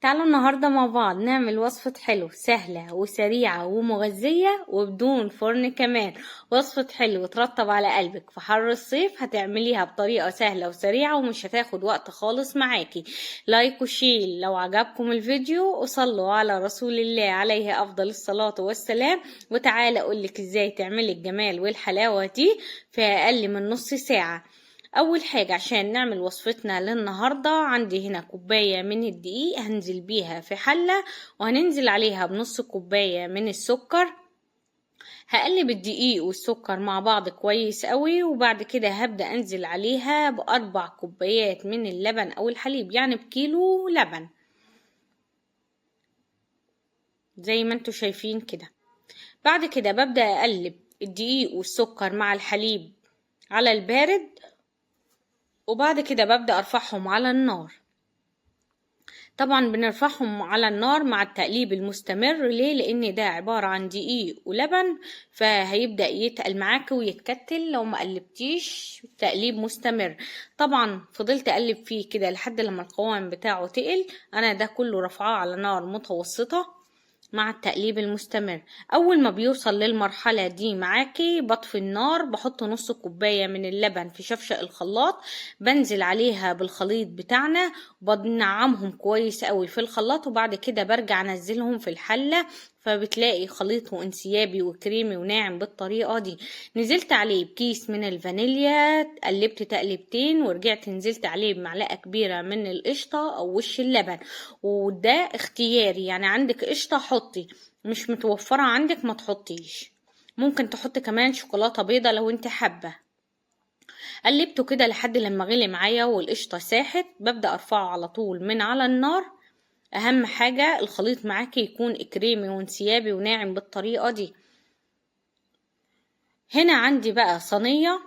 تعالوا النهاردة مع بعض نعمل وصفة حلو سهلة وسريعة ومغذية وبدون فرن كمان. وصفة حلو ترطب على قلبك في حر الصيف، هتعمليها بطريقة سهلة وسريعة ومش هتاخد وقت خالص معاكي. like و share لو عجبكم الفيديو، وصلوا على رسول الله عليه أفضل الصلاة والسلام. وتعالى أقولك ازاي تعملي الجمال والحلاوة دي في أقل من نص ساعة. اول حاجة عشان نعمل وصفتنا للنهاردة، عندي هنا كوباية من الدقيق هنزل بيها في حلة، وهننزل عليها بنص كوباية من السكر. هقلب الدقيق والسكر مع بعض كويس قوي، وبعد كده هبدأ انزل عليها ب4 كوبايات من اللبن او الحليب، يعني بكيلو لبن زي ما انتوا شايفين كده. بعد كده ببدأ اقلب الدقيق والسكر مع الحليب على البارد، وبعد كده ببدأ أرفعهم على النار. طبعا بنرفعهم على النار مع التقليب المستمر. ليه؟ لأن ده عبارة عن دقيق ولبن، فهيبدأ يتقل معاك ويتكتل لو ما قلبتيش تقليب مستمر. طبعا فضلت أقلب فيه كده لحد لما القوام بتاعه تقل. أنا ده كله رفعاه على نار متوسطة مع التقليب المستمر. اول ما بيوصل للمرحلة دي معاكي بطفي النار، بحط نص كوباية من اللبن في شفشق الخلاط، بنزل عليها بالخليط بتاعنا، بنعمهم كويس قوي في الخلاط، وبعد كده برجع انزلهم في الحلة، فبتلاقي خليطه انسيابي وكريمي وناعم بالطريقة دي. نزلت عليه بكيس من الفانيليا، قلبت تقلبتين، ورجعت نزلت عليه بمعلقة كبيرة من القشطة او وش اللبن، وده اختياري، يعني عندك قشطة حطي، مش متوفرة عندك ما تحطيش. ممكن تحطي كمان شوكولاتة بيضة لو انت حابة. قلبته كده لحد لما غلي معايا والقشطة ساحت، ببدأ ارفعه على طول من على النار. اهم حاجة الخليط معاكي يكون كريمي وانسيابي وناعم بالطريقة دي. هنا عندي بقى صينية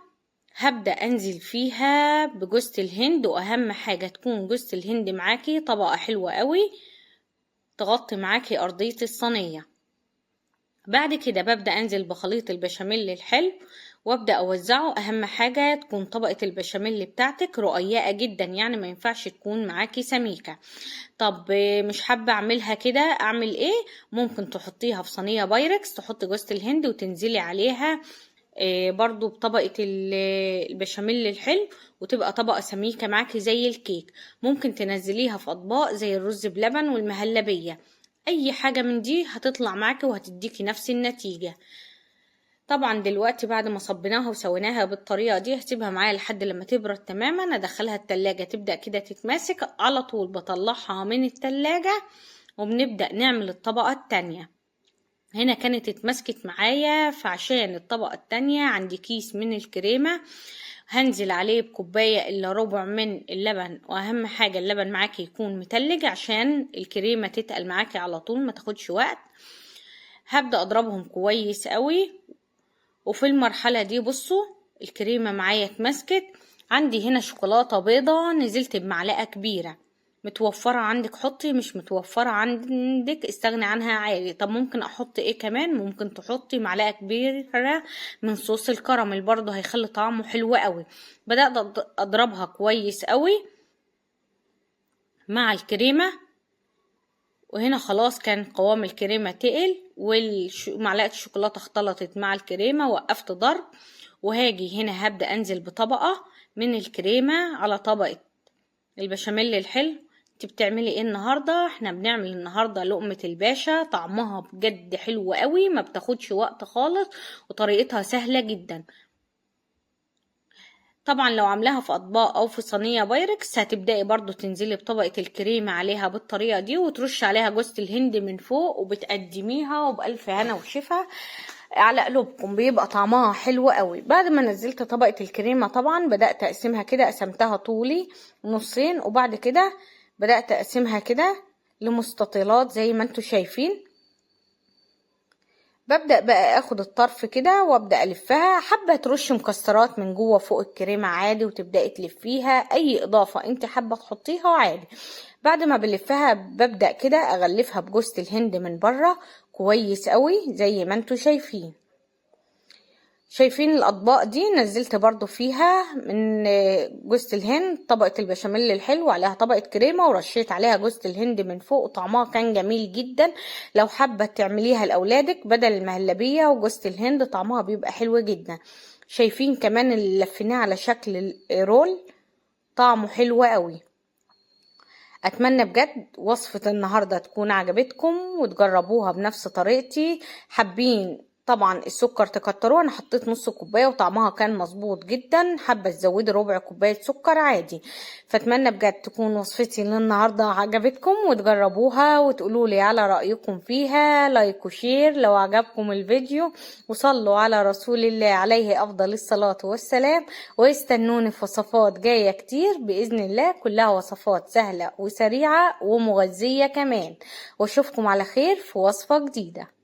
هبدأ انزل فيها بجوزة الهند، واهم حاجة تكون جوزة الهند معاكي طبقة حلوة قوي تغطي معاكي ارضية الصينية. بعد كده ببدأ انزل بخليط البشاميل الحلو وابدأ اوزعه. اهم حاجة تكون طبقة البشاميل بتاعتك رقيقة جدا، يعني ما ينفعش تكون معاكي سميكة. طب مش حابة اعملها كده، اعمل ايه؟ ممكن تحطيها في صينية بايركس، تحطي جوزة الهند وتنزلي عليها برضو بطبقة البشاميل الحلو، وتبقى طبقة سميكة معاكي زي الكيك. ممكن تنزليها في اطباق زي الرز بلبن والمهلبية، اي حاجة من دي هتطلع معاكي وهتديكي نفس النتيجة. طبعا دلوقتي بعد ما صبيناها وسويناها بالطريقة دي هسيبها معايا لحد لما تبرد تماما، ادخلها التلاجة تبدأ كده تتماسك. على طول بطلعها من التلاجة وبنبدأ نعمل الطبقة التانية. هنا كانت اتمسكت معايا، فعشان الطبقة التانية عندي كيس من الكريمة هنزل عليه بكوباية الا ربع من اللبن، واهم حاجة اللبن معاكي يكون متلج عشان الكريمة تتقل معاكي على طول ما تاخدش وقت. هبدأ اضربهم كويس قوي، وفي المرحلة دي بصوا الكريمة معايا اتمسكت. عندي هنا شوكولاتة بيضة نزلت بمعلقة كبيرة، متوفرة عندك حطي، مش متوفرة عندك استغني عنها عادي. طب ممكن احط ايه كمان؟ ممكن تحطي معلقة كبيرة من صوص الكراميل، برضو هيخلي طعمه حلو قوي. بدأت اضربها كويس قوي مع الكريمة، وهنا خلاص كان قوام الكريمة تقل ومعلقة الشوكولاتة اختلطت مع الكريمة. وقفت ضرب، وهاجي هنا هبدأ انزل بطبقة من الكريمة على طبقة البشاميل الحلو. انت بتعملي ايه النهاردة؟ احنا بنعمل النهاردة لقمة الباشا، طعمها بجد حلو قوي، ما بتاخدش وقت خالص، وطريقتها سهلة جدا. طبعا لو عاملاها في اطباق او في صينية بايركس هتبدأي برضو تنزلي بطبقة الكريمة عليها بالطريقة دي، وترشي عليها جوزة الهند من فوق، وبتقدميها وبألف هنا وشفا على قلوبكم، بيبقى طعمها حلو قوي. بعد ما نزلت طبقة الكريمة طبعا بدأت اقسمها كده، قسمتها طولي نصين، وبعد كده بدأت اقسمها كده لمستطيلات زي ما انتوا شايفين. ببدأ بقى اخد الطرف كده وابدأ الفها. حابة ترش مكسرات من جوه فوق الكريمة عادي وتبدأي تلفيها، اي اضافة انت حابة تحطيها عادي. بعد ما بلفها ببدأ كده اغلفها بجوزة الهند من بره كويس قوي زي ما انتوا شايفين. شايفين الاطباق دي نزلت برضو فيها من جوزة الهند طبقة البشاميل الحلو، عليها طبقة كريمة ورشيت عليها جوزة الهند من فوق، وطعمها كان جميل جدا. لو حابة تعمليها لأولادك بدل المهلبية وجوزة الهند طعمها بيبقى حلو جدا. شايفين كمان اللي لفيناه على شكل رول طعمه حلو قوي. اتمنى بجد وصفة النهاردة تكون عجبتكم وتجربوها بنفس طريقتي. حابين طبعا السكر تكتروه، انا حطيت نص كوباية وطعمها كان مظبوط جدا. حابة تزودي ربع كوباية سكر عادي. فاتمنى بجد تكون وصفتي للنهاردة عجبتكم وتجربوها وتقولوا لي على رايكم فيها. like و share لو عجبكم الفيديو، وصلوا على رسول الله عليه افضل الصلاة والسلام، واستنوني في وصفات جاية كتير باذن الله، كلها وصفات سهلة وسريعة ومغذيه كمان. واشوفكم على خير في وصفه جديدة.